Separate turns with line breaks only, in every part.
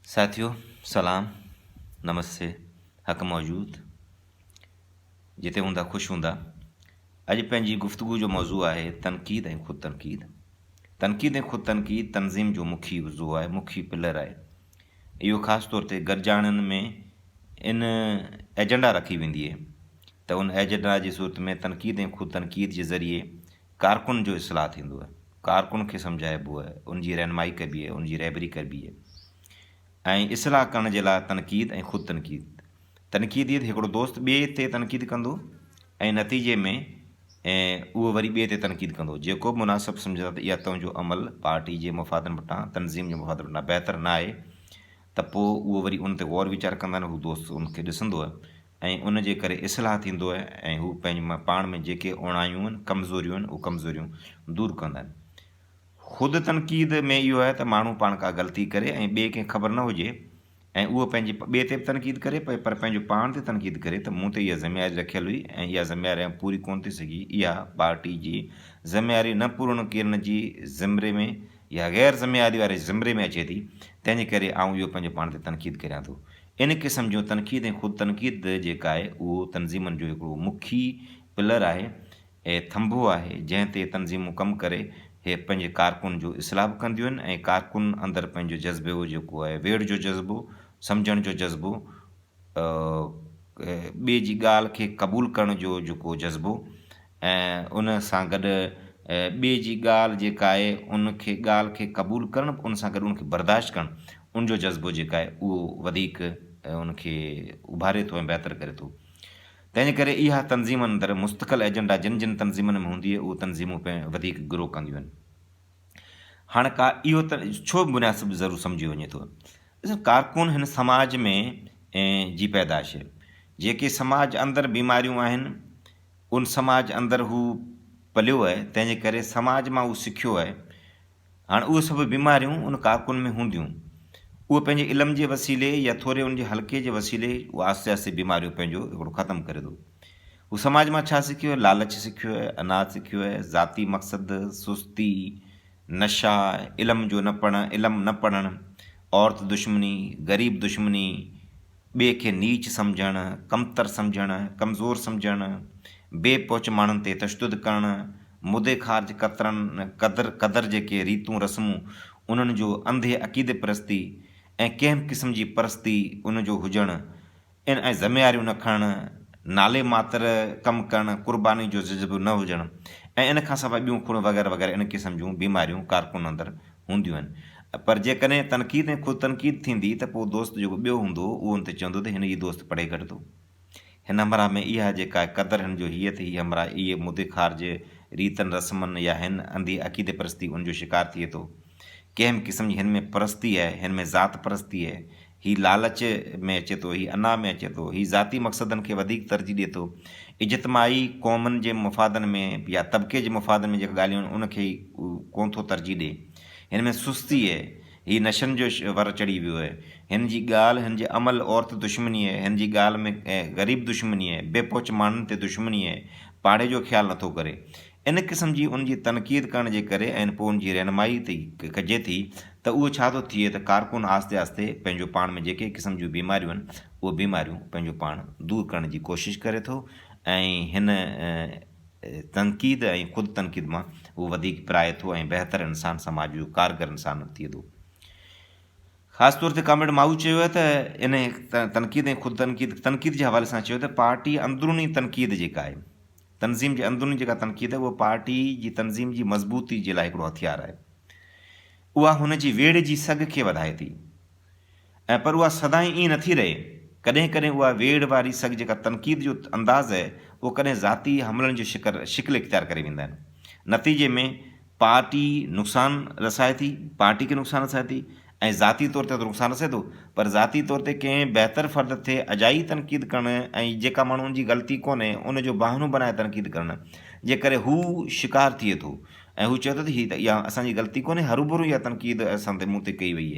ساٿيو سلام نمستي حق موجود جتي هوندا خوش هوندا اڄ پنهنجي گفتگو جو موضوع آهي تنقيد ۽ خود تنقيد تنقيد ۽ خود تنقيد تنظيم جو مکي عضو آهي مکي پلر آهي اهو خاص طور تي گڏجاڻين ۾ ان ايجنڊا رکي ويندي آهي ته ان ايجنڊا جي صورت ۾ تنقيد ۽ خود تنقيد جي ذريعي ڪارڪن جو اصلاح ٿيندو آهي، ڪارڪن کي سمجهائبو آهي، ان جي رهنمائي ڪبي آهي، ان جي رهبري ڪبي آهي ۽ اصلاح ڪرڻ جي لاء تنقيد ۽ خود تنقيد. تنقيد هيء ته هڪڙو دوست ٻئي تي تنقيد ڪندو ۽ نتيجي ۾ اهو وري ٻئي تي تنقيد ڪندو، جيڪو به مناسب سمجهندا ته اها تنهنجو عمل پارٽي جي مفادن وٽان، تنظيم جي مفادن وٽان بهتر نه آهي ته پوء اهو وري ان تي غور ويچار ڪندا آهن، هو دوست ان کي ڏسندو آهي ۽ ان جي ڪري اصلاح ٿيندو آهي ۽ هو پنهنجي پاڻ ۾ جيڪي اوڻايون آهن، ڪمزوريون آهن، اهي ڪمزوريون دور ڪندا آهن. خود تنقيد ۾ اهو آهي ته ماڻهو پاڻ ڪا غلطي ڪري ۽ ٻئي کي خبر نه هجي ۽ اهو پنهنجي ٻئي تي به تنقيد ڪري پر پنهنجو پاڻ تي تنقيد ڪري ته مون تي اها ذميواري رکيل هئي ۽ اها ذميواري آئون پوري ڪونه ٿي سگهي، اها پارٽي جي ذميواري نه پورڻ ڪرڻ جي ذمري ۾ يا غير ذميواري واري زمري ۾ اچي ٿي، تنهن جي ڪري آئون اهو پنهنجو پاڻ تي تنقيد ڪريان ٿو. ان قسم جون تنقيد ۽ خود تنقيد جيڪا آهي اهو تنظيمن جو هڪڙو مکي پلر آهي ۽ ٿنڀو آهي، جنهن تي تنظيمون ڪم ڪري هي پنهنجي ڪارڪن جو اصلاح به ڪنديون آهن ۽ ڪارڪن اندر پنهنجو جذبو جيڪو آهي ويڙهه جو جذبو، سمجهڻ جو جذبو، ٻئي جي ڳالهه کي قبول ڪرڻ جو جيڪو جذبو ۽ ان سان گڏ ٻئي جي ڳالهه جيڪا آهي ان کي ڳالهه کي قبول ڪرڻ ان سان گڏ ان کي برداشت ڪرڻ ان جو جذبو جيڪا آهي اهو وڌيڪ ان کي اڀاري ٿو ۽ بهتر ڪري ٿو تنهن جي ڪري اها تنظيمن اندر مستقل ايجنڊا جن جن تنظيمن ۾ هوندي آهي اهو تنظيمون وڌيڪ گرو ڪنديون آهن. هاڻ ڪا اهو ته ڇو مناسب ضرور سمجهيو وڃي ٿو؟ ڏسو ڪارڪن هن سماج ۾ جي پيدائش آهي. جيڪي سماج اندر بيماريون آهن ان سماج اندر هو پليو آهي تنهن جي ڪري سماج مان هو سکيو آهي. هاڻ اهي سڀ بيماريون ان ڪارڪن ۾ هونديون. اهو پنهنجي علم جي وسيلي يا ٿوري ان جي حلقي جي وسيلي اهو آهستي آهستي بيماريون پنهنجو هڪڙو ختم ڪري ٿو. هو سماج مان ڇا سکيو آهي؟ لالچ سکيو آهي، انا سکيو آهي، ذاتي مقصد، سستي، نشا، علم جو نه پڙهڻ، علم نه پڙهڻ، عورت دشمني، غريب دشمني، ٻئي کي نيچ سمجهڻ، ڪمتر سمجهڻ، ڪمزور سمجهڻ، بي پهچ ماڻهن تي تشدد ڪرڻ، مدي خارج قطرن، قدر، قدر جيڪي ريتون رسمون، انهن جو انڌي عقيدي پرستي ۽ ڪنهن به قسم جي پرستي ان جو هجڻ، ان ۽ ذميواريون نه کڻڻ، نالي ماتر ڪم ڪرڻ، قرباني جو جذبو نه هجڻ ۽ ان کان سواء ٻيون کوڙ وغيره وغيره ان قسم جون بيماريون ڪارڪن اندر هونديون آهن. پر جيڪڏهن تنقيد ۽ خود تنقيد ٿيندي ته پوء دوست جيڪو ٻيو هوندو اهو ان تي چوندو ته هن هي دوست پڙهي گهٽ ٿو. هن همراهه ۾ اها جيڪا قدر هن جو هيء ته هي همراهه اهي مدي خارج ريتن رسمن يا هن انڌي عقيدي پرستي ان جو شڪار ٿئي ٿو. ڪنهن به قسم جي هن ۾ پرستي آهي، هن ۾ ذات پرستي آهي، هي لالچ ۾ اچي ٿو، هي انا ۾ اچي ٿو، هي ذاتي مقصدن کي وڌيڪ ترجيح ڏئي ٿو، اجتماعي قومن جي مفادن ۾ يا طبقي جي مفادن ۾ جيڪا ڳالهيون آهن ان کي هي ڪونه ٿو ترجيح ڏئي. هن ۾ سستي آهي، هي نشن جو ور چڙهي ويو آهي، هن جي ڳالهه، هن جي عمل عورت دشمني آهي، هن جي ڳالهه ۾ غريب دشمني آهي، بي پهچ ماڻهن تي دشمني آهي، پاڙي جو خيال نٿو ڪري. ان قسم جي ان جي تنقيد ڪرڻ جي ڪري ۽ پوء ان جي رهنمائي ڪجي ٿي ته اهو ڇا ٿو ٿئي ته ڪارڪن آهستي آهستي پنهنجو پاڻ ۾ جيڪي قسم جون بيماريون آهن اهي بيماريون پنهنجو پاڻ دور ڪرڻ جي ڪوشش ڪري ٿو ۽ هن تنقيد ۽ خود تنقيد مان اهو وڌيڪ پرائي ٿو ۽ بهتر انسان سماج جو ڪارگر انسان ٿئي ٿو. خاص طور تي ڪامريڊ مائو چيو آهي ته ان تنقيد ۽ خود تنقيد تنقيد جي حوالي سان چيو ته پارٽي اندروني تنقيد جيڪا آهي تنظيم جي اندروني جيڪا تنقيد آهي اها پارٽي جي تنظيم جي مضبوطي جي لاء هڪڙو هٿيار آهي. اها هن جي ويڙهه جي سگهه کي وڌائي ٿي ۽ پر اها سدائين ائين نٿي رهي. ڪڏهن ڪڏهن اها ويڙهه واري سگهه جيڪا تنقيد جو انداز آهي اهو ڪڏهن ذاتي حملن جو شڪر شڪل اختيار ڪري ويندا آهن. نتيجي ۾ پارٽي نقصان رسائي ٿي، پارٽي کي نقصان رسائي ٿي ۽ ذاتي طور تي ته نقصان رسي ٿو پر ذاتي طور تي ڪنهن بهتر فرد تي اجائي تنقيد ڪرڻ ۽ جيڪا ماڻهو ان جي غلطي ڪونهي ان جو بهانو بنائي تنقيد ڪرڻ جي ڪري هو شڪار ٿئي ٿو ۽ هو چئي ٿو ته هي ته اها اسان جي غلطي ڪونهي هروڀرو اها تنقيد اسان تي مون تي ڪئي وئي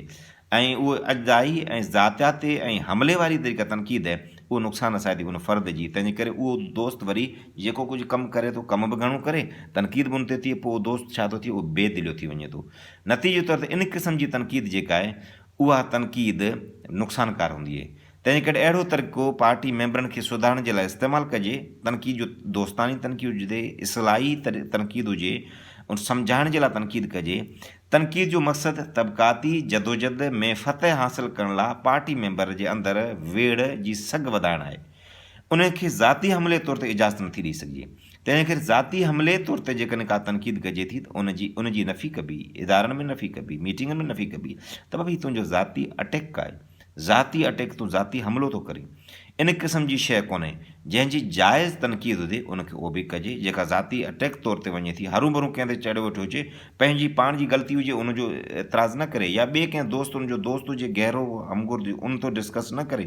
آهي ۽ اهو اجزائي ۽ ذاتياتي ۽ حملي واري جيڪا تنقيد آهي اهو نقصان رسائي ٿي ان فرد جي تنهن جي ڪري اهو دوست وري جيڪو ڪجهه ڪم ڪري ٿو ڪم به گهڻو ڪري تنقيد به ان تي ٿئي پوء اهو دوست ڇا ٿو ٿئي اهو بي دليو ٿي وڃي ٿو نتيجي طور تي ان قسم جي تنقيد جيڪا آهي اها تنقيد نقصانڪار هوندي آهي. تنهن ڪري اهڙو طريقو پارٽي ميمبرن کي سڌارڻ جي لاء استعمال ڪجي. تنقيد جو دوستاڻي تنقيد هجي، اصلاحي تنقيد هجي، ان سمجهائڻ جي لاء تنقيد ڪجي. تنقيد جو مقصد طبقاتي جدوجھد ۾ فتح حاصل ڪرڻ لاء پارٽي ميمبر جي اندر ويڙهه جي سگهه وڌائڻ آهي. انهن کي ذاتي حملي طور تي اجازت نٿي ڏئي سگهجي. تنهن ڪري ذاتي حملي طور تي جيڪڏهن ڪا تنقيد ڪجي ٿي ته ان جي ان جي نفي ڪبي، ادارن ۾ نفي ڪبي، ميٽنگن ۾ نفي ڪبي ته بابا هي تنهنجو ذاتي اٽيڪ آهي، ذاتي اٽيڪ تون ذاتي حملو ٿو ڪرين. ان قسم جي شيء ڪونهي. جنهن جي جائز تنقيد هجي ان کي اهو به ڪجي، جيڪا ذاتي اٽيڪ طور تي وڃي ٿي، هرون ڀرون ڪنهن تي چڙهيو ويٺو هجي، پنهنجي پاڻ جي غلطي هجي ان جو اعتراض نه ڪري يا ٻئي ڪنهن دوست ان جو دوست هجي گهرو همگرد ان تو ڊسڪس نه ڪري،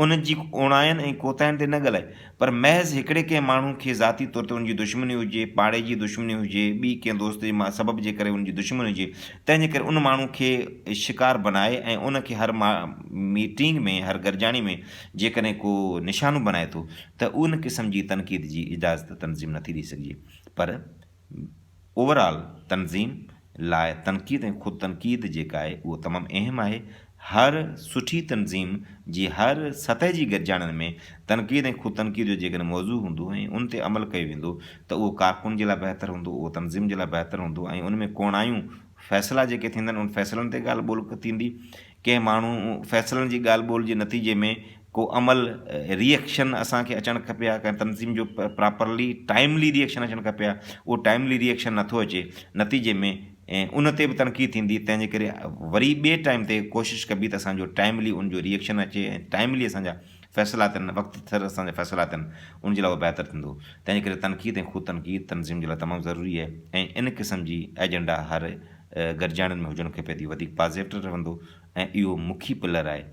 ان جي اوڻاين ۽ ڪوتاهين تي نه ڳالهائي. پر محض هڪڙي ڪنهن ماڻهو کي ذاتي طور تي ان جي دشمني هجي، پاڙي جي دشمني هجي، ٻي ڪنهن دوست جي سبب جي ڪري ان جي دشمني هجي، تنهن جي ڪري ان ماڻهو کي شڪار بنائي ۽ ان کي هر ميٽنگ ۾ هر گڏجاڻي ۾ جيڪڏهن ڪو نشانو بنائي ٿو ته ان قسم جي تنقيد جي اجازت تنظيم نٿي ڏئي سگهجي پر اوور آل تنظيم لاء تنقيد ۽ خود تنقيد جيڪا آهي اهو تمام اهم آهي. هر سٺي تنظيم جي هر سطح جي گڏجاڻين ۾ تنقيد ۽ خود تنقيد جو جيڪڏهن موضوع هوندو ۽ ان تي عمل ڪيو ويندو ته اهو ڪارڪن جي لاء بهتر هوندو، اهو تنظيم جي لاء بهتر هوندو ۽ ان ۾ ڪوڻايون فيصلا جيڪي ٿيندا آهن ان فيصلن تي ڳالهه ٻولهه ٿيندي. ڪنهن ماڻهو فيصلن جي ڳالهه ٻولهه جي نتيجي ۾ ڪو عمل ري ايڪشن اسان کي اچڻ کپي ها ڪنهن تنظيم جو پراپرلي ٽائملي ري ايڪشن اچڻ کپي ها اهو ٽائملي ري ايڪشن نٿو اچي نتيجي ۾ ان تي به تنقيد ٿيندي تنهن جي ڪري وري ٻئي ٽائم تي ڪوشش ڪبي ته اسان جو ٽائملي ان جو ري ايڪشن اچي ۽ ٽائملي اسان جا فيصلا ٿين وقت سر اسان جا فيصلا ٿين ان جي لاء اهو بهتر ٿيندو تنهن جي ڪري تنقيد ۽ خود تنقيد تنظيم جي لاء تمام ضروري آهي ۽ ان قسم جي ايجنڊا هر گڏجاڻين ۾ هجڻ کپي ٿي وڌيڪ پازيٽو رهندو ۽ اهو مکي پلر آهي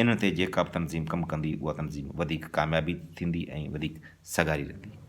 ان تي جيڪا به تنظيم ڪم ڪندي اها تنظيم وڌيڪ ڪاميابي ٿيندي ۽ وڌيڪ سگهاري رهندي.